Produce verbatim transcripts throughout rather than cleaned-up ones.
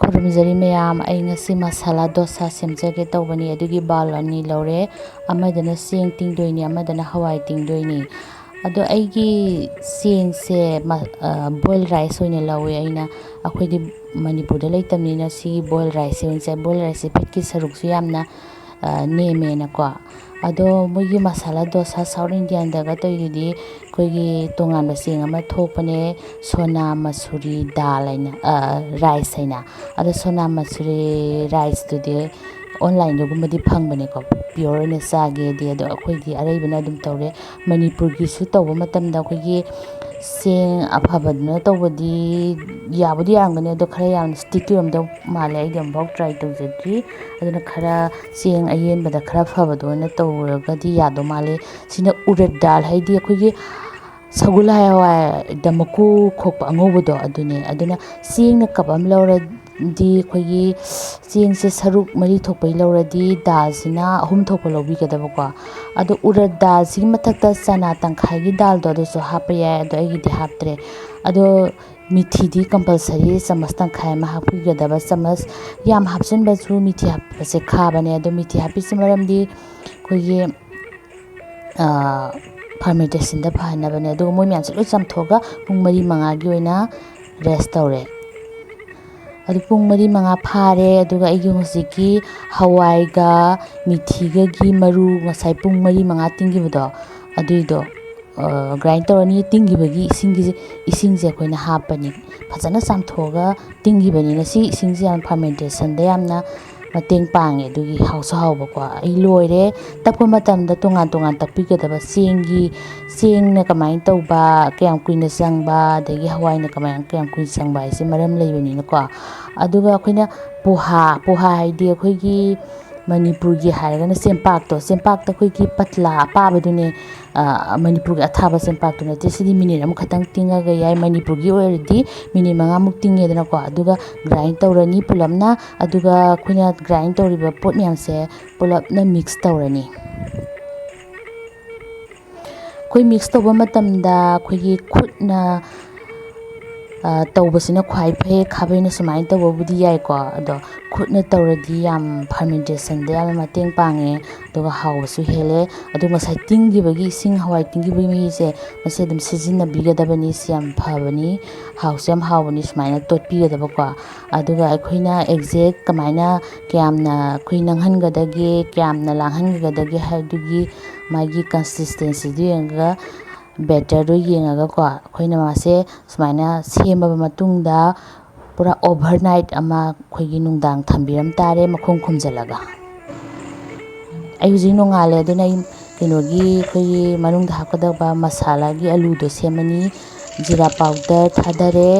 ꯈꯨꯔꯨꯝꯖꯔꯤ ꯃꯌꯥꯝ, ꯑꯩ ꯉꯁꯤ ꯃꯁꯥꯂꯥ ꯗꯣꯁꯥ ꯁꯦꯝꯖꯒꯦ ꯇꯧꯕꯅꯤ꯫ ꯑꯗꯨꯒꯤ ꯕꯥꯎꯜ ꯑꯅꯤ ꯂꯧꯔꯦ, ꯑꯃꯗꯅ ꯆꯦꯡ ꯇꯤꯡꯗꯣꯏꯅꯤ, ꯑꯃꯗꯅ ꯍꯋꯥꯏ ꯇꯤꯡꯗꯣꯏꯅꯤ꯫ ꯑꯗꯣ ꯑꯩꯒꯤ ꯆꯦꯡꯁꯦ ꯃ-, ꯑ, ꯕꯣꯏꯜ ꯔꯥꯏꯁ ꯑꯣꯏꯅ ꯂꯧꯋꯦ ꯑꯩꯅ꯫ ꯑꯩꯈꯣꯏꯗꯤ ꯃꯅꯤꯄꯨꯔꯗ ꯂꯩꯇꯕꯅꯤꯅ ꯁꯤꯒꯤ ꯕꯣꯏꯜ ꯔꯥꯏꯁꯁꯦ ꯑꯣꯏꯅ ꯆꯥꯏ꯫ ꯕꯣꯏꯜ ꯔꯥꯏꯁꯁꯦ ꯐꯦꯠꯀꯤ ꯁꯔꯨꯛꯁꯨ ꯌꯥꯝꯅ, ꯑ, ꯅꯦꯝꯃꯦꯅꯀꯣ꯫ ꯑꯗꯣ ꯃꯣꯏꯒꯤ ꯃꯁꯥꯂꯥ ꯗꯣꯁꯥ ꯁꯥꯎꯠ ꯏꯟꯗꯤꯌꯥꯟꯗꯒ ꯇꯧꯔꯤꯗꯨꯗꯤ ꯑꯩꯈꯣꯏꯒꯤ ꯇꯣꯉꯥꯟꯕ ꯆꯦꯡ ꯑꯃ ꯊꯣꯛꯄꯅꯦ, ꯁꯣꯅꯥ ꯃꯁꯨꯔꯤ ꯗꯥꯜ ꯍꯥꯏꯅ, ꯑ, ꯔꯥꯏꯁ ꯍꯥꯏꯅ꯫ ꯑꯗꯣ ꯁꯣꯅꯥ ꯃꯁꯨꯔꯤ ꯔꯥꯏꯁꯇꯨꯗꯤ ꯑꯣꯟꯂꯥꯏꯟꯗꯒꯨꯝꯕꯗꯤ ꯐꯪꯕꯅꯦꯀꯣ, ꯄꯤꯌꯣꯔ ꯑꯣꯏꯅ ꯆꯥꯒꯦꯗꯤ꯫ ꯑꯗꯣ ꯑꯩꯈꯣꯏꯗꯤ ꯑꯔꯩꯕꯅ ꯑꯗꯨꯝ ꯇꯧꯔꯦ꯫ ꯃꯅꯤꯄꯨꯔꯒꯤꯁꯨ ꯇꯧꯕ ꯃꯇꯝꯗ ꯑꯩꯈꯣꯏꯒꯤ ꯆꯦꯡ ꯑꯐꯕꯗꯨꯅ ꯇꯧꯕꯗꯤ ꯌꯥꯕꯨꯗꯤ ꯌꯥꯔꯝꯒꯅꯤ, ꯑꯗꯣ ꯈꯔ ꯌꯥꯝꯅ ꯁ꯭ꯇꯤꯛꯀꯤ ꯑꯣꯏꯔꯝꯗꯧ ꯃꯥꯜꯂꯦ꯫ ꯑꯩꯗꯤ ꯑꯃꯨꯛꯐꯥꯎ ꯇ꯭ꯔꯥꯏ ꯇꯧꯖꯗ꯭ꯔꯤ꯫ ꯑꯗꯨꯅ ꯈꯔ ꯆꯦꯡ ꯑꯌꯦꯟꯕꯗ ꯈꯔ ꯐꯕꯗꯣ ꯑꯣꯏꯅ ꯇꯧꯔꯒꯗꯤ ꯌꯥꯗꯧ ꯃꯥꯜꯂꯦ꯫ ꯁꯤꯅ ꯎꯔꯠ ꯗꯥꯜ, ꯍꯥꯏꯗꯤ ꯑꯩꯈꯣꯏꯒꯤ ꯁꯒꯣꯜ ꯍꯋꯥꯏꯗ ꯃꯀꯨ ꯈꯣꯛꯄ ꯑꯉꯧꯕꯗꯣ ꯑꯗꯨꯅꯦ꯫ ꯑꯗꯨꯅ ꯆꯦꯡꯅ ꯀꯞ ꯑꯃ ꯂꯧꯔꯗꯤ ꯑꯩꯈꯣꯏꯒꯤ ꯆꯦꯡꯁꯦ ꯁꯔꯨꯛ ꯃꯔꯤ ꯊꯣꯛꯄꯩ ꯂꯧꯔꯗꯤ ꯗꯥꯜꯁꯤꯅ ꯑꯍꯨꯝ ꯊꯣꯛꯄ ꯂꯧꯕꯤꯒꯗꯕꯀꯣ꯫ ꯑꯗꯣ ꯎꯔꯠ ꯗꯥꯜꯁꯤꯒꯤ ꯃꯊꯛꯇ ꯆꯅꯥ ꯇꯪꯈꯥꯏꯒꯤ ꯗꯥꯜꯗꯣ ꯑꯗꯨꯁꯨ ꯍꯥꯞꯄ ꯌꯥꯏ, ꯑꯗꯣ ꯑꯩꯒꯤꯗꯤ ꯍꯥꯞꯇ꯭ꯔꯦ꯫ ꯑꯗꯣ ꯃꯤꯊꯤꯗꯤ ꯀꯝꯄꯜꯁꯔꯤ ꯆꯥꯃꯁ ꯇꯪꯈꯥꯏ ꯑꯃ ꯍꯥꯞꯄꯤꯒꯗꯕ꯫ ꯆꯥꯃꯁ ꯌꯥꯝ ꯍꯥꯞꯆꯤꯟꯕꯁꯨ ꯃꯤꯊꯤ ꯍꯥꯞꯄꯁꯦ ꯈꯥꯕꯅꯦ꯫ ꯑꯗꯣ ꯃꯤꯊꯤ ꯍꯥꯞꯄꯤꯁꯤ ꯃꯔꯝꯗꯤ ꯑꯩꯈꯣꯏꯒꯤ, ꯑ, ꯐꯔꯃꯦꯟꯇꯦꯁꯟꯗ ꯐꯍꯟꯅꯕꯅꯦ꯫ ꯑꯗꯨꯒ ꯃꯣꯏ ꯃꯌꯥꯝꯁꯦ ꯂꯣꯏ ꯆꯥꯝꯊꯣꯛꯑꯒ ꯄꯨꯡ ꯃꯔꯤ ꯃꯉꯥꯒꯤ ꯑꯣꯏꯅ ꯔꯦꯁ ꯇꯧꯔꯦ꯫ ꯑꯗꯨ ꯄꯨꯡ ꯃꯔꯤ ꯃꯉꯥ ꯐꯥꯔꯦ꯫ ꯑꯗꯨꯒ ꯑꯩꯒꯤ ꯍꯧꯖꯤꯛꯀꯤ ꯍꯋꯥꯏꯒ ꯃꯤꯊꯤꯒꯒꯤ ꯃꯔꯨ ꯉꯁꯥꯏ ꯄꯨꯡ ꯃꯔꯤ ꯃꯉꯥ ꯇꯤꯡꯈꯤꯕꯗꯣ, ꯑꯗꯨꯏꯗꯣ, ꯑ, ꯒ꯭ꯔꯥꯏꯟ ꯇꯧꯔꯅꯤ꯫ ꯇꯤꯡꯈꯤꯕꯒꯤ ꯏꯁꯤꯡꯒꯤ, ꯏꯁꯤꯡꯁꯦ ꯑꯩꯈꯣꯏꯅ ꯍꯥꯞꯄꯅꯤ꯫ ꯐꯖꯅ ꯆꯥꯝꯊꯣꯛꯑꯒ ꯇꯤꯡꯈꯤꯕꯅꯤꯅ ꯁꯤ ꯏꯁꯤꯡꯁꯦ ꯌꯥꯝ ꯐꯔꯃꯦꯟꯇꯦꯁꯟꯗ ꯌꯥꯝꯅ ꯃꯇꯦꯡ ꯄꯥꯡꯉꯦ꯫ ꯑꯗꯨꯒꯤ ꯍꯥꯎꯁꯨ ꯍꯥꯎꯕꯀꯣ꯫ ꯑꯩ ꯂꯣꯏꯔꯦ꯫ ꯇꯛꯄ ꯃꯇꯝꯗ ꯇꯣꯉꯥꯟ ꯇꯣꯉꯥꯟ ꯇꯛꯄꯤꯒꯗꯕ, ꯆꯦꯡꯒꯤ, ꯆꯦꯡꯅ ꯀꯃꯥꯏꯅ ꯇꯧꯕ, ꯀꯌꯥꯝ ꯀꯨꯏꯅ ꯆꯪꯕ, ꯑꯗꯒꯤ ꯍꯋꯥꯏꯅ ꯀꯃꯥꯏꯅ, ꯀꯌꯥꯝ ꯀꯨꯏꯅ ꯆꯪꯕ ꯍꯥꯏꯁꯦ ꯃꯔꯝ ꯂꯩꯕꯅꯤꯅꯀꯣ꯫ ꯑꯗꯨꯒ ꯑꯩꯈꯣꯏꯅ ꯄꯣꯍꯥ, ꯄꯣꯍꯥ ꯍꯥꯏꯗꯤ ꯑꯩꯈꯣꯏꯒꯤ ꯃꯅꯤꯄꯨꯔꯒꯤ ꯍꯥꯏꯔꯒꯅ ꯆꯦꯡꯄꯥꯛꯇꯣ, ꯆꯦꯡꯄꯥꯛꯇ ꯑꯩꯈꯣꯏꯒꯤ ꯄꯇꯂꯥ ꯑꯄꯥꯕꯗꯨꯅꯦ, ꯑ, ꯃꯅꯤꯄꯨꯔꯒꯤ ꯑꯊꯥꯕ ꯆꯦꯡꯄꯥꯛꯇꯨ ꯅꯠꯇꯦ꯫ ꯁꯤꯗꯤ ꯃꯤꯅꯤꯠ ꯑꯃꯈꯛꯇꯪ ꯇꯤꯡꯉꯒ ꯌꯥꯏ꯫ ꯃꯅꯤꯄꯨꯔꯒꯤ ꯑꯣꯏꯔꯗꯤ ꯃꯤꯅꯤꯠ ꯃꯉꯥꯃꯨꯛ ꯇꯤꯡꯉꯦꯗꯅꯀꯣ꯫ ꯑꯗꯨꯒ ꯒ꯭ꯔꯥꯏꯟ ꯇꯧꯔꯅꯤ ꯄꯨꯂꯞꯅ꯫ ꯑꯗꯨꯒ ꯑꯩꯈꯣꯏꯅ ꯒ꯭ꯔꯥꯏꯟ ꯇꯧꯔꯤꯕ ꯄꯣꯠ ꯃꯌꯥꯝꯁꯦ ꯄꯨꯂꯞꯅ ꯃꯤꯛꯁ ꯇꯧꯔꯅꯤ꯫ ꯑꯩꯈꯣꯏ ꯃꯤꯛꯁ ꯇꯧꯕ ꯃꯇꯝꯗ ꯑꯩꯈꯣꯏꯒꯤ ꯈꯨꯠꯅ ꯇꯧꯕꯁꯤꯅ ꯈ꯭ꯋꯥꯏ ꯐꯩ꯫ ꯈꯥꯕꯩꯅ ꯁꯨꯃꯥꯏꯅ ꯇꯧꯕꯕꯨꯗꯤ ꯌꯥꯏꯀꯣ, ꯑꯗꯣ ꯈꯨꯠꯅ ꯇꯧꯔꯗꯤ ꯌꯥꯝ ꯐꯔꯃꯦꯟꯇꯦꯁꯟꯗ ꯌꯥꯝꯅ ꯃꯇꯦꯡ ꯄꯥꯡꯉꯦ, ꯑꯗꯨꯒ ꯍꯥꯎꯕꯁꯨ ꯍꯦꯜꯂꯦ꯫ ꯑꯗꯨ ꯉꯁꯥꯏ ꯇꯤꯡꯈꯤꯕꯒꯤ ꯏꯁꯤꯡ, ꯍꯋꯥꯏ ꯇꯤꯡꯈꯤꯕꯒꯤ ꯃꯍꯤꯁꯦ, ꯃꯁꯤ ꯑꯗꯨꯝ ꯁꯤꯖꯤꯟꯅꯕꯤꯒꯗꯕꯅꯤ꯫ ꯁꯤ ꯌꯥꯝ ꯐꯕꯅꯤ, ꯍꯥꯎꯁꯨ ꯌꯥꯝ ꯍꯥꯎꯕꯅꯤ ꯁꯨꯃꯥꯏꯅ ꯇꯣꯠꯄꯤꯒꯗꯕꯀꯣ꯫ ꯑꯗꯨꯒ ꯑꯩꯈꯣꯏꯅ ꯑꯦꯛꯖꯦꯛ ꯀꯃꯥꯏꯅ, ꯀꯌꯥꯝꯅ ꯑꯩꯈꯣꯏ ꯅꯪꯍꯟꯒꯗꯒꯦ, ꯀꯌꯥꯝꯅ ꯂꯥꯡꯍꯟꯒꯗꯒꯦ ꯍꯥꯏꯕꯗꯨꯒꯤ ꯃꯥꯒꯤ ꯀꯟꯁꯤꯁꯇꯦꯟꯁꯤꯗꯨ ꯌꯦꯡꯉꯒ, ꯕꯦꯇꯔꯗꯨ ꯌꯦꯡꯉꯒꯀꯣ, ꯑꯩꯈꯣꯏꯅ ꯃꯥꯁꯦ ꯁꯨꯃꯥꯏꯅ ꯁꯦꯝꯃꯕ ꯃꯇꯨꯡꯗ, ꯄꯨꯔꯥ ꯑꯣꯚꯔꯅꯥꯏꯠ ꯑꯃ ꯑꯩꯈꯣꯏꯒꯤ ꯅꯨꯡꯗꯥꯡ ꯊꯝꯕꯤꯔꯝ ꯇꯥꯔꯦ, ꯃꯈꯨꯝ ꯈꯨꯝꯖꯤꯜꯂꯒ꯫ ꯑꯩ ꯍꯧꯖꯤꯛ ꯅꯣꯡꯉꯥꯜꯂꯦ, ꯑꯗꯨꯅ ꯑꯩ ꯀꯩꯅꯣꯒꯤ, ꯑꯩꯈꯣꯏꯒꯤ ꯃꯅꯨꯡꯗ ꯍꯥꯞꯀꯗꯕ ꯃꯁꯥꯂꯥꯒꯤ ꯑꯂꯨꯗꯣ ꯁꯦꯝꯃꯅꯤ꯫ ꯖꯤꯔꯥ ꯄꯥꯎꯗꯔ ꯊꯥꯗꯔꯦ,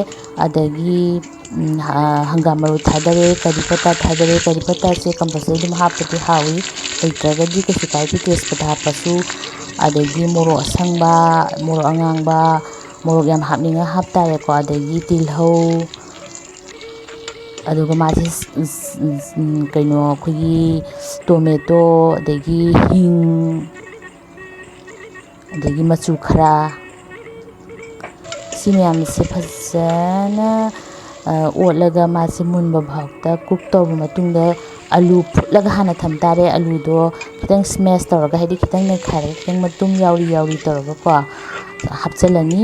ꯑꯗꯒꯤ ꯎꯝ, ꯑ, ꯍꯪꯒꯥꯝ ꯃꯔꯨ ꯊꯥꯗꯔꯦ, ꯀꯔꯤ ꯄꯇꯥ ꯊꯥꯗꯔꯦ꯫ ꯀꯔꯤ ꯄꯇꯥꯁꯦ ꯀꯝꯄꯜꯁꯔꯤ ꯑꯗꯨꯝ ꯍꯥꯞꯄꯗꯤ ꯍꯥꯎꯏ, ꯂꯩꯇ꯭ꯔꯒꯗꯤ ꯀꯩꯁꯨ ꯀꯥꯏꯗꯦ, ꯇꯦꯖꯄꯇꯥ ꯍꯥꯞꯄꯁꯨ꯫ ꯑꯗꯒꯤ ꯃꯣꯔꯣꯛ ꯑꯁꯪꯕ, ꯃꯣꯔꯣꯛ ꯑꯉꯥꯡꯕ, ꯃꯣꯔꯣꯛ ꯌꯥꯝ ꯍꯥꯞꯅꯤꯡꯉ ꯍꯥꯞꯇꯥꯔꯦꯀꯣ꯫ ꯑꯗꯒꯤ ꯇꯤꯜꯍꯧ, ꯑꯗꯨꯒ ꯃꯥꯁꯦ ꯀꯩꯅꯣ, ꯑꯩꯈꯣꯏꯒꯤ ꯇꯣꯃꯦꯇꯣ, ꯑꯗꯒꯤ ꯍꯤꯡ, ꯑꯗꯒꯤ ꯃꯆꯨ ꯈꯔ, ꯁꯤ ꯃꯌꯥꯝꯁꯦ ꯐꯖꯅ, ꯑ, ꯑꯣꯠꯂꯒ ꯃꯥꯁꯦ ꯃꯨꯟꯕ ꯐꯥꯎꯗ ꯀꯨꯛ ꯇꯧꯔꯕ ꯃꯇꯨꯡꯗ, ꯑꯂꯨ ꯐꯨꯠꯂꯒ ꯍꯥꯟꯅ ꯊꯝ ꯇꯥꯔꯦ꯫ ꯑꯂꯨꯗꯣ ꯈꯤꯇꯪ ꯁ꯭ꯃꯦꯁ ꯇꯧꯔꯒ, ꯍꯥꯏꯗꯤ ꯈꯤꯇꯪ ꯅꯩꯈꯥꯏꯔꯒ, ꯈꯤꯇꯪ ꯃꯇꯨꯝ ꯌꯥꯎꯔꯤ ꯌꯥꯎꯔꯤ ꯇꯧꯔꯒꯀꯣ ꯍꯥꯞꯆꯤꯜꯂꯅꯤ꯫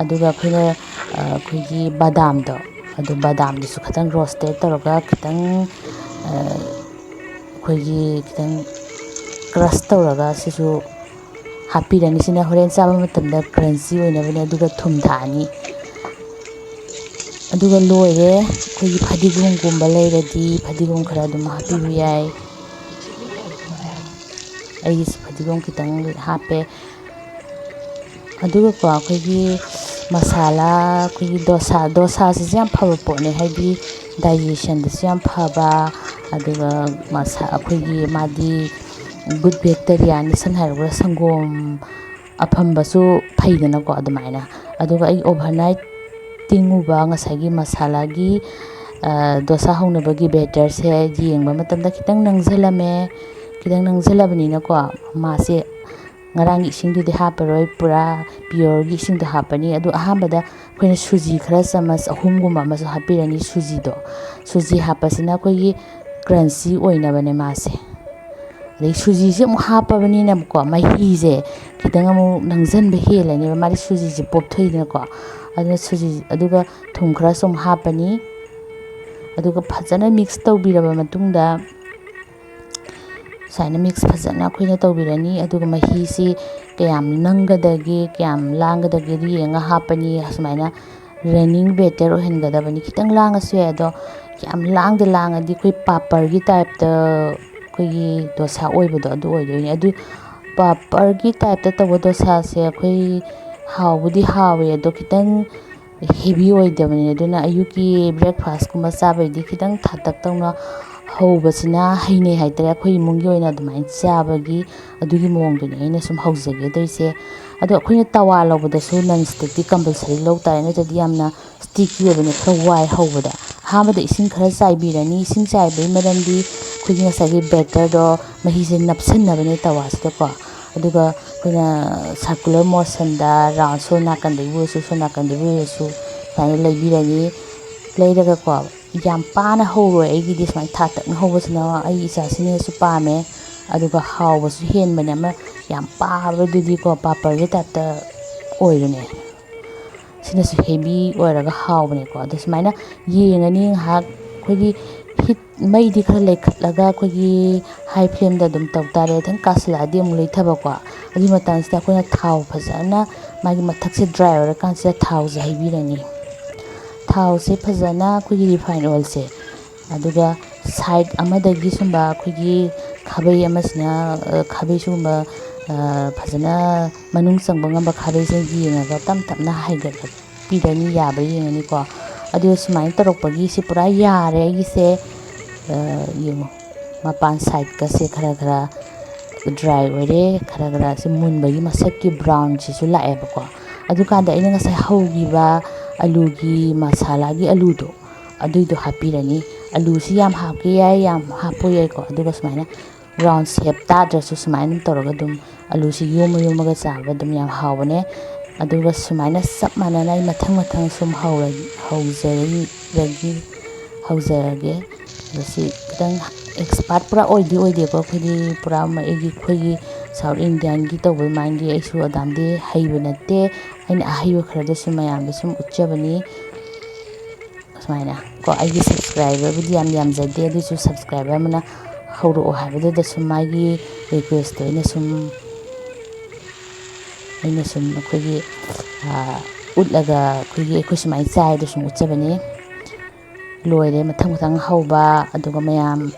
ꯑꯗꯨꯒ ꯑꯩꯈꯣꯏꯅ, ꯑ, ꯑꯩꯈꯣꯏꯒꯤ ꯕꯗꯥꯝꯗꯣ, ꯑꯗꯨ ꯕꯗꯥꯝꯗꯨꯁꯨ ꯈꯤꯇꯪ ꯔꯣꯁꯇꯦꯠ ꯇꯧꯔꯒ, ꯈꯤꯇꯪ, ꯑ, ꯑꯩꯈꯣꯏꯒꯤ ꯈꯤꯇꯪ ꯀ꯭ꯔꯁ ꯇꯧꯔꯒ ꯁꯤꯁꯨ ꯍꯥꯞꯄꯤꯔꯅꯤ꯫ ꯁꯤꯅ ꯍꯣꯔꯦꯟ ꯆꯥꯕ ꯃꯇꯝꯗ ꯀ꯭ꯔꯟꯆꯤ ꯑꯣꯏꯅꯕꯅꯦ꯫ ꯑꯗꯨꯒ ꯊꯨꯝ ꯊꯥꯛꯑꯅꯤ꯫ ꯑꯗꯨꯒ ꯂꯣꯏꯔꯦ꯫ ꯑꯩꯈꯣꯏꯒꯤ ꯐꯗꯤꯒꯣꯝꯒꯨꯝꯕ ꯂꯩꯔꯗꯤ ꯐꯗꯤꯒꯣꯝ ꯈꯔ ꯑꯗꯨꯝ ꯍꯥꯞꯄꯤꯕ ꯌꯥꯏ꯫ ꯑꯩꯒꯤꯁꯨ ꯐꯗꯤꯒꯣꯝ ꯈꯤꯇꯪ ꯍꯥꯞꯄꯦ꯫ ꯑꯗꯨꯒꯀꯣ, ꯑꯩꯈꯣꯏꯒꯤ ꯃꯁꯥꯂꯥ, ꯑꯩꯈꯣꯏꯒꯤ ꯗꯣꯁꯥ, ꯗꯣꯁꯥꯁꯤꯁꯨ ꯌꯥꯝ ꯐꯕ ꯄꯣꯠꯅꯦ, ꯍꯥꯏꯗꯤ ꯗꯥꯏꯖꯦꯁꯟꯗꯁꯨ ꯌꯥꯝ ꯐꯕ, ꯑꯗꯨꯒ ꯃꯁꯥ, ꯑꯩꯈꯣꯏꯒꯤ ꯃꯥꯗꯤ ꯒꯨꯗ ꯕꯦꯛꯇꯔꯤꯌꯥꯅꯤ, ꯁꯝꯅ ꯍꯥꯏꯔꯕꯗ ꯁꯪꯒꯣꯝ ꯑꯐꯝꯕꯁꯨ ꯐꯩꯗꯅꯀꯣ, ꯑꯗꯨꯃꯥꯏꯅ꯫ ꯑꯗꯨꯒ ꯑꯩ ꯑꯣꯚꯔꯅꯥꯏꯠ ꯇꯤꯡꯉꯨꯕ ꯉꯁꯥꯏꯒꯤ ꯃꯁꯥꯂꯥꯒꯤ, ꯑ, ꯗꯣꯁꯥ ꯍꯧꯅꯕꯒꯤ ꯕꯦꯇꯔꯁꯦ ꯌꯦꯡꯕ ꯃꯇꯝꯗ ꯈꯤꯇꯪ ꯅꯪꯁꯤꯜꯂꯝꯃꯦ꯫ ꯈꯤꯇꯪ ꯅꯪꯁꯤꯜꯂꯕꯅꯤꯅꯀꯣ, ꯃꯥꯁꯦ ꯉꯔꯥꯡꯒꯤ ꯏꯁꯤꯡꯗꯨꯗꯤ ꯍꯥꯞꯄꯔꯣꯏ, ꯄꯨꯔꯥ ꯄꯤꯌꯣꯔꯒꯤ ꯏꯁꯤꯡꯗꯣ ꯍꯥꯞꯄꯅꯤ꯫ ꯑꯗꯨ ꯑꯍꯥꯟꯕꯗ ꯑꯩꯈꯣꯏꯅ ꯁꯨꯖꯤ ꯈꯔ ꯆꯥꯃꯁ ꯑꯍꯨꯝꯒꯨꯝꯕ ꯑꯃꯁꯨ ꯍꯥꯞꯄꯤꯔꯅꯤ꯫ ꯁꯨꯖꯤꯗꯣ, ꯁꯨꯖꯤ ꯍꯥꯞꯄꯁꯤꯅ ꯑꯩꯈꯣꯏꯒꯤ ꯀ꯭ꯔꯟꯆꯤ ꯑꯣꯏꯅꯕꯅꯦ ꯃꯥꯁꯦ꯫ ꯑꯗꯩ ꯁꯨꯖꯤꯁꯦ ꯑꯃꯨꯛ ꯍꯥꯞꯄꯕꯅꯤꯅꯀꯣ, ꯃꯍꯤꯁꯦ ꯈꯤꯇꯪ ꯑꯃꯨꯛ ꯅꯪꯁꯤꯟꯕ ꯍꯦꯜꯂꯅꯦꯕ, ꯃꯥꯗꯤ ꯁꯨꯖꯤꯁꯦ ꯄꯣꯞꯊꯣꯛꯏꯗꯅꯀꯣ꯫ ꯑꯗꯨꯅ ꯁꯨꯖꯤ, ꯑꯗꯨꯒ ꯊꯨꯝ ꯈꯔꯁꯨ ꯑꯃꯨꯛ ꯍꯥꯞꯄꯅꯤ꯫ ꯑꯗꯨꯒ ꯐꯖꯅ ꯃꯤꯛꯁ ꯇꯧꯕꯤꯔꯕ ꯃꯇꯨꯡꯗ, ꯁꯨꯃꯥꯏꯅ ꯃꯤꯛꯁ ꯐꯖꯅ ꯑꯩꯈꯣꯏꯅ ꯇꯧꯕꯤꯔꯅꯤ꯫ ꯑꯗꯨꯒ ꯃꯍꯤꯁꯤ ꯀꯌꯥꯝ ꯅꯪꯒꯗꯒꯦ, ꯀꯌꯥꯝ ꯂꯥꯡꯒꯗꯒꯦꯗꯨ ꯌꯦꯡꯉ ꯍꯥꯞꯄꯅꯤ꯫ ꯁꯨꯃꯥꯏꯅ ꯔꯟꯅꯤꯡ ꯕꯦꯇꯔ ꯑꯣꯏꯍꯟꯒꯗꯕꯅꯤ꯫ ꯈꯤꯇꯪ ꯂꯥꯡꯉꯁꯨ ꯌꯥꯏ, ꯑꯗꯣ ꯌꯥꯝ ꯂꯥꯡꯗ ꯂꯥꯡꯉꯗꯤ ꯑꯩꯈꯣꯏ ꯄꯥꯄꯔꯒꯤ ꯇꯥꯏꯞꯇ ꯑꯩꯈꯣꯏꯒꯤ ꯗꯣꯁꯥ ꯑꯣꯏꯕꯗꯣ ꯑꯗꯨ ꯑꯣꯏꯗꯣꯏꯅꯦ꯫ ꯑꯗꯨ ꯄꯥꯄꯔꯒꯤ ꯇꯥꯏꯞꯇ ꯇꯧꯕ ꯗꯣꯁꯥꯁꯦ ꯑꯩꯈꯣꯏ ꯍꯥꯎꯕꯨꯗꯤ ꯍꯥꯎꯋꯦ, ꯑꯗꯣ ꯈꯤꯇꯪ ꯍꯦꯚꯤ ꯑꯣꯏꯗꯕꯅꯤ꯫ ꯑꯗꯨꯅ ꯑꯌꯨꯛꯀꯤ ꯕ꯭ꯔꯦꯛꯐꯥꯁꯀꯨꯝꯕ ꯆꯥꯕꯩꯗꯤ ꯈꯤꯇꯪ ꯊꯥꯇꯛ ꯇꯧꯅ ꯍꯧꯕꯁꯤꯅ ꯍꯩꯅꯩ ꯍꯥꯏꯇꯥꯔꯦ꯫ ꯑꯩꯈꯣꯏ ꯏꯃꯨꯡꯒꯤ ꯑꯣꯏꯅ ꯑꯗꯨꯃꯥꯏꯅ ꯆꯥꯕꯒꯤ, ꯑꯗꯨꯒꯤ ꯃꯑꯣꯡꯗꯨꯅꯤ ꯑꯩꯅ ꯁꯨꯝ ꯍꯧꯖꯒꯦ ꯇꯧꯔꯤꯁꯦ꯫ ꯑꯗꯣ ꯑꯩꯈꯣꯏꯅ ꯇꯋꯥ ꯂꯧꯕꯗꯁꯨ ꯅꯟ ꯁ꯭ꯇꯤꯛꯇꯤ ꯀꯝꯄꯜꯁꯔꯤ ꯂꯧ ꯇꯥꯔꯦ, ꯅꯠꯇ꯭ꯔꯗꯤ ꯌꯥꯝꯅ ꯁ꯭ꯇꯤꯛꯀꯤ ꯑꯣꯏꯕꯅꯦ, ꯈꯔ ꯋꯥꯏ ꯍꯧꯕꯗ꯫ ꯑꯍꯥꯟꯕꯗ ꯏꯁꯤꯡ ꯈꯔ ꯆꯥꯏꯕꯤꯔꯅꯤ꯫ ꯏꯁꯤꯡ ꯆꯥꯏꯕꯒꯤ ꯃꯔꯝꯗꯤ ꯑꯩꯈꯣꯏꯒꯤ ꯉꯁꯥꯏꯒꯤ ꯕꯦꯇꯔꯗꯣ, ꯃꯍꯤꯁꯦ ꯅꯞꯁꯟꯅꯕꯅꯦ ꯇꯋꯥꯁꯤꯗꯀꯣ꯫ ꯑꯗꯨꯒ ꯑꯩꯈꯣꯏꯅ ꯁꯔꯀꯨꯂꯔ ꯃꯣꯁꯟꯗ ꯔꯥꯎꯟ ꯁꯣꯝ ꯅꯥꯀꯟꯗꯒꯤ ꯑꯣꯏꯔꯁꯨ, ꯁꯣꯝ ꯅꯥꯀꯟꯗꯒꯤ ꯑꯣꯏꯔꯁꯨ ꯁꯨꯃꯥꯏꯅ ꯂꯩꯕꯤꯔꯅꯤ꯫ ꯂꯩꯔꯒꯀꯣ, ꯌꯥꯝ ꯄꯥꯅ ꯍꯧꯔꯣꯏ ꯑꯩꯒꯤꯗꯤ, ꯁꯨꯃꯥꯏꯅ ꯊꯥꯇꯛꯅ ꯍꯧꯕꯁꯤꯅ ꯑꯩ ꯏꯆꯥꯁꯤꯅꯁꯨ ꯄꯥꯝꯃꯦ꯫ ꯑꯗꯨꯒ ꯍꯥꯎꯕꯁꯨ ꯍꯦꯟꯕꯅꯦ꯫ ꯑꯃ ꯌꯥꯝ ꯄꯥꯕꯗꯨꯗꯤꯀꯣ, ꯄꯥꯄꯔꯒꯤ ꯇꯥꯏꯞꯇ ꯑꯣꯏꯕꯅꯦ꯫ ꯁꯤꯅꯁꯨ ꯍꯦꯚꯤ ꯑꯣꯏꯔꯒ ꯍꯥꯎꯕꯅꯦꯀꯣ꯫ ꯑꯗꯣ ꯁꯨꯃꯥꯏꯅ ꯌꯦꯡꯉꯅꯤ ꯉꯥꯏꯍꯥꯛ꯫ ꯑꯩꯈꯣꯏꯒꯤ ꯍꯤꯠ, ꯃꯩꯗꯤ ꯈꯔ ꯂꯩꯈꯠꯂꯒ ꯑꯩꯈꯣꯏꯒꯤ ꯍꯥꯏ ꯐ꯭ꯂꯦꯝꯗ ꯑꯗꯨꯝ ꯇꯧ ꯇꯥꯔꯦ꯫ ꯈꯤꯇꯪ ꯀꯥꯁꯤꯜꯂꯛꯑꯗꯤ ꯑꯃꯨꯛ ꯂꯩꯊꯕꯀꯣ꯫ ꯑꯗꯨꯒꯤ ꯃꯇꯝꯁꯤꯗ ꯑꯩꯈꯣꯏꯅ ꯊꯥꯎ ꯐꯖꯅ, ꯃꯥꯒꯤ ꯃꯊꯛꯁꯦ ꯗ꯭ꯔꯥꯏ ꯑꯣꯏꯔꯀꯥꯟꯁꯤꯗ ꯊꯥꯎꯁꯦ ꯍꯩꯕꯤꯔꯅꯤ꯫ ꯊꯥꯎꯁꯦ ꯐꯖꯅ, ꯑꯩꯈꯣꯏꯒꯤ ꯔꯤꯐꯥꯏꯟ ꯑꯣꯏꯜꯁꯦ, ꯑꯗꯨꯒ ꯁꯥꯏꯠ ꯑꯃꯗꯒꯤ ꯁꯨꯝꯕ ꯑꯩꯈꯣꯏꯒꯤ ꯈꯥꯕꯩ ꯑꯃꯁꯤꯅ, ꯑ, ꯈꯥꯕꯩ ꯁꯤꯒꯨꯝꯕ, ꯑ, ꯐꯖꯅ ꯃꯅꯨꯡ ꯆꯪꯕ ꯉꯝꯕ ꯈꯥꯕꯩꯁꯦ ꯌꯦꯡꯉꯒ ꯇꯞ ꯇꯞꯅ ꯍꯥꯏꯒꯠꯂꯛꯄꯤꯔꯅꯤ, ꯌꯥꯕ꯭ꯔꯥ ꯌꯦꯡꯉꯅꯤꯀꯣ꯫ ꯑꯗꯨ ꯁꯨꯃꯥꯏꯅ ꯇꯧꯔꯛꯄꯒꯤ ꯁꯤ ꯄꯨꯔꯥ ꯌꯥꯔꯦ ꯑꯩꯒꯤꯁꯦ꯫ ꯑ, ꯌꯦꯡꯉꯣ, ꯃꯄꯥꯟ ꯁꯥꯏꯠꯀꯁꯦ ꯈꯔ ꯈꯔ ꯗ꯭ꯔꯥꯏ ꯑꯣꯏꯔꯦ, ꯈꯔ ꯈꯔ ꯁꯤ ꯃꯨꯟꯕꯒꯤ ꯃꯁꯛꯀꯤ ꯕ꯭ꯔꯥꯎꯟꯁꯤꯁꯨ ꯂꯥꯛꯑꯦꯕꯀꯣ꯫ ꯑꯗꯨꯀꯥꯟꯗ ꯑꯩꯅ ꯉꯁꯥꯏ ꯍꯧꯈꯤꯕ ꯑꯂꯨꯒꯤ ꯃꯁꯥꯂꯥꯒꯤ ꯑꯂꯨꯗꯣ, ꯑꯗꯨꯏꯗꯣ ꯍꯥꯞꯄꯤꯔꯅꯤ꯫ ꯑꯂꯨꯁꯤ ꯌꯥꯝ ꯍꯥꯞꯀꯦ ꯌꯥꯏ, ꯌꯥꯝ ꯍꯥꯞꯄꯣ ꯌꯥꯏꯀꯣ꯫ ꯑꯗꯨꯒ ꯁꯨꯃꯥꯏꯅ ꯔꯥꯎꯟ ꯁꯦꯞ ꯇꯥꯗ꯭ꯔꯁꯨ ꯁꯨꯃꯥꯏꯅ ꯇꯧꯔꯒ ꯑꯗꯨꯝ ꯑꯂꯨꯁꯤ ꯌꯣꯝꯃ ꯌꯣꯝꯃꯒ ꯆꯥꯕ ꯑꯗꯨꯝ ꯌꯥꯝ ꯍꯥꯎꯕꯅꯦ꯫ ꯑꯗꯨꯒ ꯁꯨꯃꯥꯏꯅ ꯆꯞ ꯃꯥꯟꯅꯅ ꯑꯩ ꯃꯊꯪ ꯃꯊꯪ ꯁꯨꯝ ꯍꯧꯔ-, ꯍꯧꯖꯔꯒꯦ, ꯍꯧꯖꯔꯒꯦ꯫ ꯑꯗꯣ ꯁꯤ ꯈꯤꯇꯪ expert ꯄꯨꯔꯥ ꯑꯣꯏꯗꯤ ꯑꯣꯏꯗꯦꯀꯣ, ꯑꯩꯈꯣꯏꯗꯤ ꯄꯨꯔꯥ ꯃ-, ꯑꯩꯒꯤ, ꯑꯩꯈꯣꯏꯒꯤ South Indianꯒꯤ ꯇꯧꯕ ꯑꯗꯨꯃꯥꯏꯅꯗꯤ ꯑꯩꯁꯨ ꯑꯗꯥꯝꯗꯤ ꯍꯩꯕ ꯅꯠꯇꯦ꯫ ꯑꯩꯅ ꯑꯍꯩꯕ ꯈꯔꯗꯣ ꯁꯨꯝ ꯃꯌꯥꯝꯗ ꯁꯨꯝ ꯎꯠꯆꯕꯅꯤ꯫ ꯁꯨꯃꯥꯏꯅ ꯀꯣ, ꯑꯩꯒꯤ subscriberꯕꯨꯗꯤ ꯌꯥꯝ ꯌꯥꯝꯖꯗꯦ, ꯑꯗꯨꯁꯨ subscriber ꯑꯃꯅ ꯍꯧꯔꯛꯑꯣ ꯍꯥꯏꯕꯗꯨꯗ ꯁꯨꯝ ꯃꯥꯒꯤ requestꯇꯣ ꯑꯩꯅ ꯁꯨꯝ, ꯑꯩꯅ ꯁꯨꯝ ꯑꯩꯈꯣꯏꯒꯤ, ꯑꯥ, ꯎꯠꯂꯒ ꯑꯩꯈꯣꯏꯒꯤ, ꯑꯩꯈꯣꯏ ꯁꯨꯃꯥꯏꯅ ꯆꯥꯏꯗꯣ ꯁꯨꯝ ꯎꯠꯆꯕꯅꯤ꯫ ꯂꯣꯏꯔꯦ, ꯃꯊꯪ ꯃꯊꯪ ꯍꯧꯕ, ꯑꯗꯨꯒ ꯃꯌꯥꯝ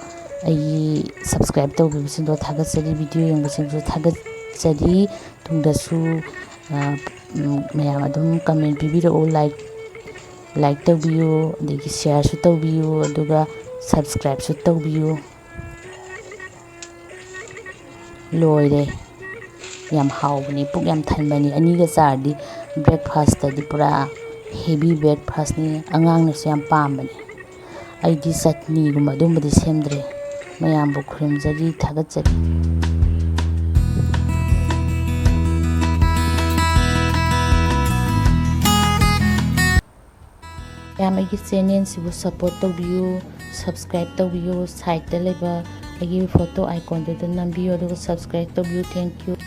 ꯑꯩꯒꯤ subscribe ꯇꯧꯕꯤꯕꯁꯤꯡꯗꯣ ꯊꯥꯒꯠꯆꯔꯤ, video ꯌꯦꯡꯕꯁꯤꯡꯁꯨ ꯊꯥꯒꯠꯆꯔꯤ꯫ ꯇꯨꯡꯗꯁꯨ, ꯑꯥ, ꯎꯝ, ꯃꯌꯥꯝ ꯑꯗꯨꯝ comment ꯄꯤꯕꯤꯔꯛꯎ, like, like ꯇꯧꯕꯤꯌꯨ, ꯑꯗꯒꯤ shareꯁꯨ ꯇꯧꯕꯤꯌꯨ, ꯑꯗꯨꯒ subscribeꯁꯨ ꯇꯧꯕꯤꯌꯨ꯫ ꯂꯣꯏꯔꯦ꯫ ꯌꯥꯝ ꯍꯥꯎꯕꯅꯤ, ꯄꯨꯛ ꯌꯥꯝ ꯊꯟꯕꯅꯤ꯫ ꯑꯅꯤꯒ ꯆꯥꯔꯗꯤ breakfastꯇꯗꯤ ꯄꯨꯔꯥ heavy breakfastꯅꯤ꯫ ꯑꯉꯥꯡꯅꯁꯨ ꯌꯥꯝ ꯄꯥꯝꯕꯅꯤ꯫ ꯑꯩꯗꯤ ꯆꯠꯅꯤꯒꯨꯝꯕ ꯑꯗꯨꯝꯕꯗꯤ ꯁꯦꯝꯗ꯭ꯔꯦ꯫ ꯃꯌꯥꯝꯕꯨ ꯈꯨꯔꯨꯝꯖꯔꯤ, ꯊꯥꯒꯠꯆꯔꯤ꯫ ꯃꯌꯥꯝ ꯑꯩꯒꯤ channelꯁꯤꯕꯨ support ꯇꯧꯕꯤꯌꯨ, subscribe ꯇꯧꯕꯤꯌꯨ, sideꯇ ꯂꯩꯕ ꯑꯩꯒꯤ photo iconꯗꯨꯗ ꯅꯝꯕꯤꯌꯨ, ꯑꯗꯨꯒ subscribe ꯇꯧꯕꯤꯌꯨ꯫ Thank you꯫